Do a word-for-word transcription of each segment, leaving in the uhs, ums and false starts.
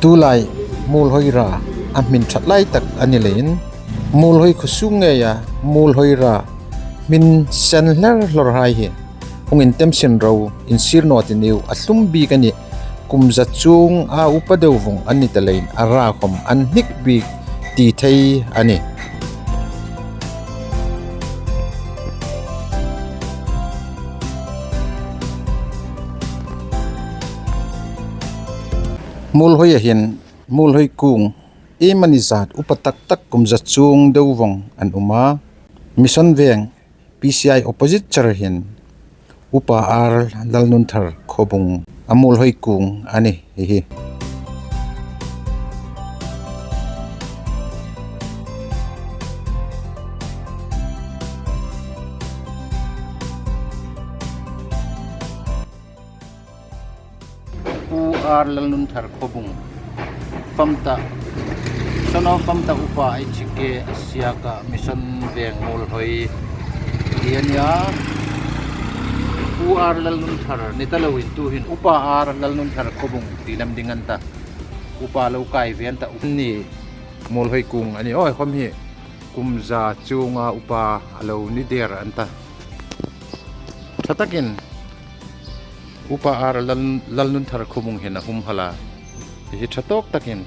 Tulai Muolhoi ra a hmin ṭhat lai tak a ni leiin, Muolhoi khuo sung ngeia Muolhoi ra hmin sen hler hlawr hai hi hung intem sin ro, insir naw ti niu, a hlum bik a nih. Kum za chunga upa deu vong an ni ta leiin a ra khom an hnik bik ti thei a nih. Muolhoia hin, Muolhoi kung, iemani zat upa tak tak kum za chung deu vong an um a. Mission Veng, P C I opposite char hin, Upa R Lalnunthar Khawbung a Muolhoi kung a nih hi hi. Pu R Lalnunthar Khawbung, fam ta, son of fam ta Upa H K Siaka, Mission Veng Muolhoi hi a nih a. Pu R Lalnunthar ni ta loin tuhin Upa R Lalnunthar Khawbung ti lam ding an ta. Upa lo kai ve an ta, ni Muolhoi kung a ni aw khom hi. Kum za chunga upa a lo ni der an ta. Ṭha takin Upa R Lal, Lalnunthar Khawbung hin a humhal a. Hi ṭha tawk takin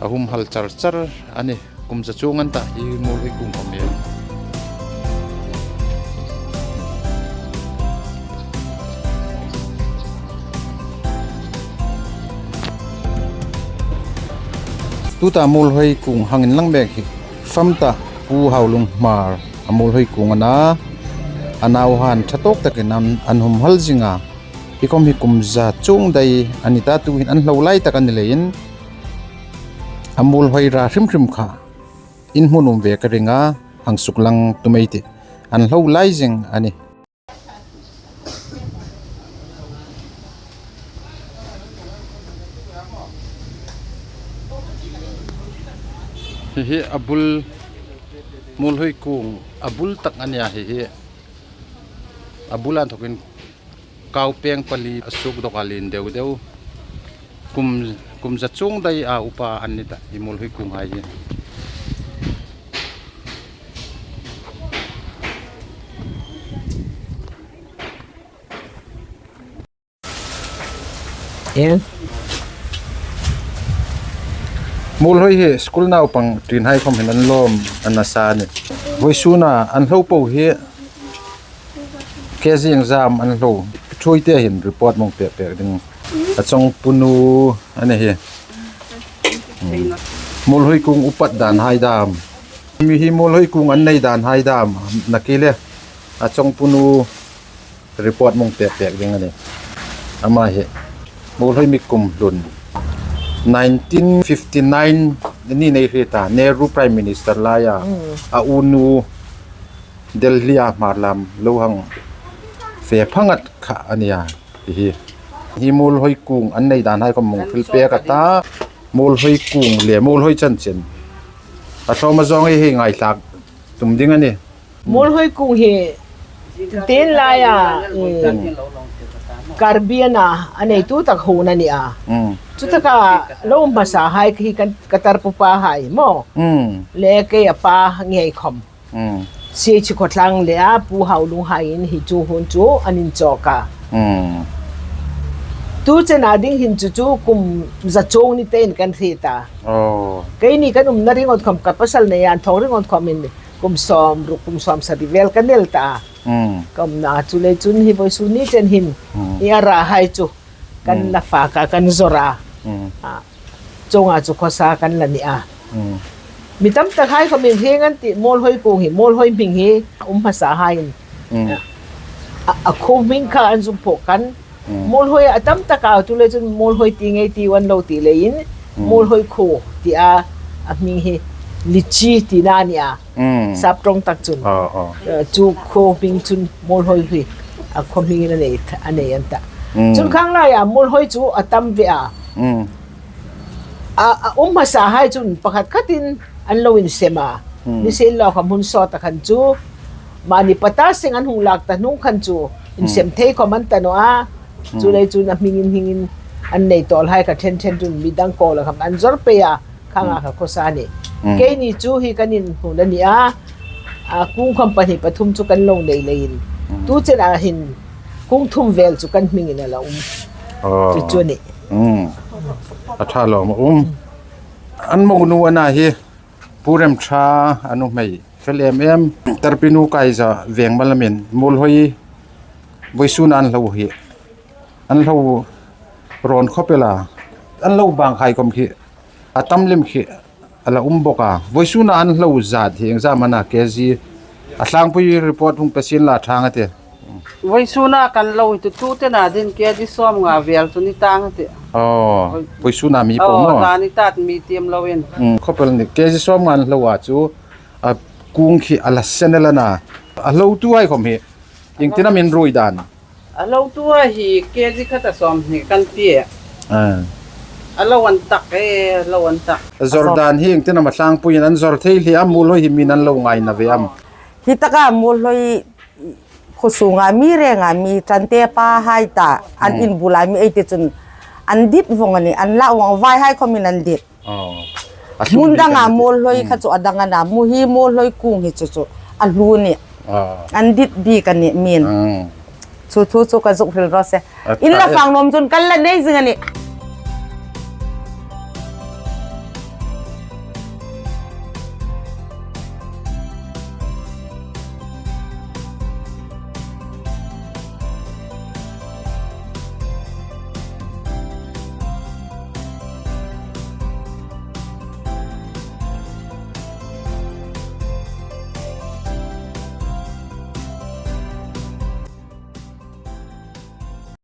a humhal char char a nih. Kum za chung an ta hi Muolhoi kung khom hi. Tuta Muolhoi kung hang inlang mek hi fam ta Pu Haulung Hmar a Muolhoi kung a na, a nauhai ṭha tawk takin an, an humhal zing a. Hi khom hi kum za chung dai a ni ta, tuhin an hlo lai tak a ni leiin a Muolhoi ra hrim hrim kha in hmu nuom ve ka ring a, hang suklang tum ei tih. An hlo lai zing a nih. Hi hi a bul, Muolhoi kung a bul tak a nih a hi hi. A bul a inthokin kau peng pali a suk dawk a, lien deu deu. Kum, kum za chung dai a upa an ni ta hi Muolhoi kung hai hi. Muolhoi hi school naupang ṭin hai khom hin an lawm a nasa a nih. Vawisuna an hlo po hi K G exam an hlo. Ṭhuoite hin report mong pek pek ding. A chawngpunu a ni hi. Muolhoi kung upat dan hai dam. Mi hi Muolhoi kung an nei dan hai dam. Nakie le a chawngpunu report mong pek pek ding a nih. Ama hi Muolhoi mi kum hlun. Nineteen fifty-nine ni nei hre ta, Nehru Prime Minister laia a unu Delhi a Hmar lam lo hang fe phangat kha a nih a. Hi hi. Hi Muolhoi kung an nei dan hai khom mong hril pek a ta. Muolhoi kung le Muolhoi chanchin a hlawm a zawng hi ngaithlak tum ding a nih. Muolhoi kung hi tin laia, eh, Karbi a na, a neitu tak hun a nih a. Mm. Chutaka lo hmasa hai hi kan, ka tar pupa hai maw. Mm. Le kei a pa ngei khom. Mm. C H Khawtlang le a Pu Haulung haiin hi chu hun chu an inchawk a. Mm. Tu chena ding hin chu chu kum za chung ni tein kan hriet a. Oh. Keini kan umna ringot khom ka pasal nei an thawk ringot khom in kum sawmruk, kum sawmsari vel kan el ta. Mm. Ka umna chu le chun hi vawisun ni chen hin, mm, i a ra hai chu kan, mm, la fak a, kan zawr a. Mm. A, chunga chu khawsa kan la ni a. Mm. Mi tam tak hai khom in heng an ti, Muolhoi kung hi, Muolhoi hming hi um hmasa hai in. Mm. A, a khuo hming kha an zuk phuok kan. Mm. Muolhoi a tam tak a, tu le chun Muolhoi ti ngei ti an lo ti leiin, mm, Muolhoi khuo ti a, a hming hi Lichi tina a nih a. Mm. Sap ṭawng tak chun. Oh, oh. Eh, chu khuo hming chun Muolhoi hi a khuo hmingin a nei, a nei an ta. Mm. Chun khang laia Muolhoi chu a tam ve a. Mm. A, a um hmasa hai chun pakhat khatin an lo insem a. Hmm. Ni sien lo khom hun sawt a khan chu, mani pata seng an hung lak ta hnung khan chu, insem, hmm, thei khom an ta naw a. Hmm. Chu lei chun a hmingin, hmingin An nei tawlhai kha ṭhen ṭhen chun mi dang kawla khawm an zawr pei a, khang a kha khawsa a nih. Keini chu hi kan inhmun a ni a, a kung khawm pahni pathum chu kan lo nei leiin. Tu chena hin kung thum vel chu kan hmingin a la um. Chu chu a nih. A ṭha lawm a um. An mawngnu a na hi. Pu Remṭha a nuhmei fel em em, Tarpinu Kaiza Vengmalamin Muolhoi vawisuna an hlo hi, an hlo rawn khawp el a, an hlo bang khai khawm khi a tam lem khi a la um bawk a. Vawisuna an hlo zat hi engzat am a na, K G a tlangpui report hung pe sien la ṭha ang a tih. Vawisuna kan lo hi chu, tu tena ding K G sawmnga vel chu ni tang a tih. Aw, vawisuna mi po maw? Aw, ta ni tat mi tiem loin. Khawp el ni, K G sawmnga an hlo a chu, a kung khi a la sen el a na. A hlotuhai khawm hi iengtin am in ruoi dan? A hlotuhai hi K G khat a sawmhni kan ti. A lo an tak e, a lo an tak. A zawr dan hi iengtin am a tlangpuiin an zawr thei hle am, Muolhoi hi min an lo ngaina ve am? Hi taka Muolhoi khuo sunga mi renga mi ṭhangte pahai ta, an in bula mi ei ti chun an dit vong a nih, an la vong, vaihai khawmin an dit. Hmun danga Muolhoi kha chu a dang a na, mu hi Muolhoi kung hi chu chu a hlu a nih. An dit bik a nih min. Chu thu chu ka zuk hril raw se. In la fang nuom chun kan la nei zing a nih.